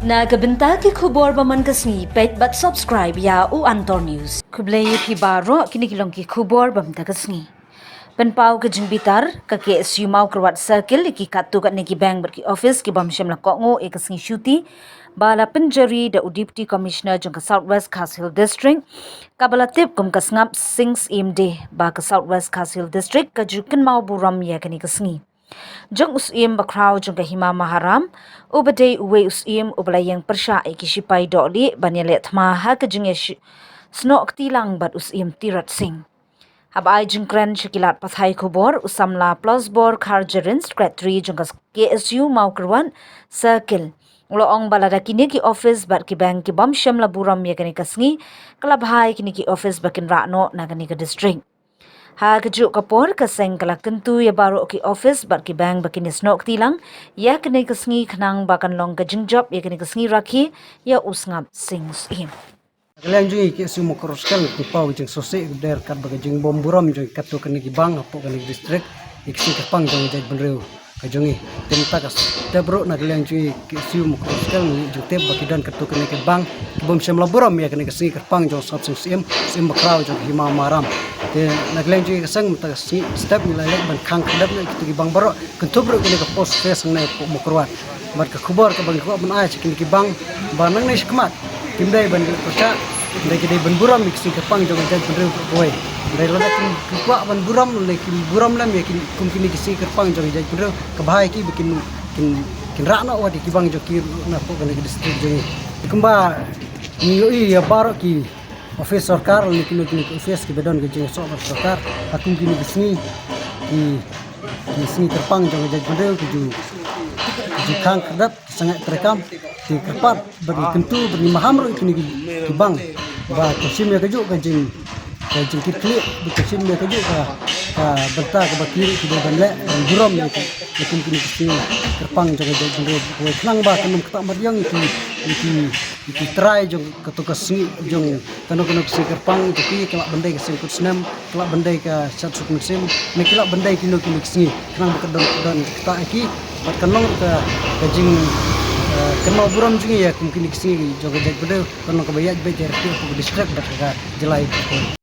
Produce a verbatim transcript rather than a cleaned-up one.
Na ka bynta ki khubor ba man ka sngi, peit bad subscribe ïa u Antor News. Khublei ïa phi baroh, kine ki long ki khubor ba man ka sngi. Pynpaw ka jingbitar, ka K S U Mawkyrwat Circle, ïa ki katto katne ki bank bad ki office ki bym shym la kohnguh ïa ka sngi shuti ba la pynjari da u Deputy Commissioner jong ka South West Khasi Hills District, kaba la tip kum ka Sngap Sing Syiem Day, ba ka South West Khasi Hills District ka ju kynmaw burom ïa kane ka sngi jong u Syiem bakhraw jong ka Hima Maharam, uba dei uwei u Syiem uba la ïeng pyrshah ïa ki shipai dohlieh ban ïaleh thma ha ka jingïasnoh kti lang bad u Syiem Tirot Sing. Haba ai jingkren sha ki lad pathai khubor, u samla Plasbor Kharjahrin, Secretary jong ka K S U Mawkyrwat Circle, u la ong ba lada kine ki office bad ki bank ki bym shym la burom ïa kane ka sngi, ka la bha ïa kine ki office ba kin rah noh na kane ka district. Ha kajuh ka por, ka seng ka la kyntu ïa baroh ki office bad ki bank ba kin ïasnoh kti lang ïa kane ka sngi, khnang ba kan long ka jingjop ïa kane ka sngi rakhe ïa u Sngap Sing Syiem. Na ka liang jong ngi K S U Mawkyrwat Circle, ngi pynpaw ka jingsngewsih ka dei ryngkat bad ka jingbymburom jong katto katne ki bank hapoh kane ka district ïa ka sngi kyrpang jong ka jaitbynriew ka jong ngi. Te mynta ka step ruh na ka liang jong ngi K S U Mawkyrwat Circle ngi ju tip ba ki don katto katne ki bank ki bym shym la burom ïa kane ka sngi kyrpang jong u Sngap Sing Syiem, Syiem bakhraw jong ka Hima Maharam. Te na ka liang jong ngi ka seng mynta ka sngi step ngi la leit ban khang khyrdep ïa kito ki bank baroh, kynthup ruh kine ka post office hangne hapoh Mawkyrwat. Bad ka khubor kaba ngi kwah ban ai sha kine ki bank ba nangne shakhmat kim dei ban pyrshah, hynrei ki dei ban burom ïa ki sngi kyrpang jong ka jaitbynriew baroh kawei. Hynrei lada kim, kim kwah ban burom, lada kim burom lem ïa ki, kum kine ki sngi kyrpang jong ka jaitbynriew, ka bha ïa ki ba kin, kin, kin rah noh wat ïa ki bank jong ki na hapoh kane ka district jong ngi. Kumba ngi ïohi ïa baroh ki office sorkar, lane kino kino ki office kiba don ka jingïasoh bad sorkar ha kum kine ki sngi, ki, ki sngi kyrpang jong ka jaitbynriew ki ju, ki ju khang khyrdep, ki sangeh treikam, ki kyrpad bad ki kyntu bad ngi maham ruh ïa kine ki, ki bank ba kin shim ïa kajuh ka jing, ka jingkitkhlieh, ba kin shim ïa kajuh ka, ka bynta kaba ki ruh ki dei ban leh ban burom ïa ki, ïa kum kine ki sngi kyrpang jong ka jaitbynriew, khnang ba kan ym ktah mat ïong ïa ki, ïa ki, ïa ki trai jong kato ka sngi, jong kano kano ka sngi kyrpang jong ki, ka lah ban dei ka seng kut snem, ka lah ban dei ka shad suk mynsiem, ne ka lah ban dei kino kino ki sngi, khnang ba ka don, don ktah ïa ki bad kan long ka, ka jing, eh, kynmaw burom jong ngi ïa kum kine ki sngi jong ka jaitbynriew, kan long kaba ïaid beit ïa ka district bad ka jylla.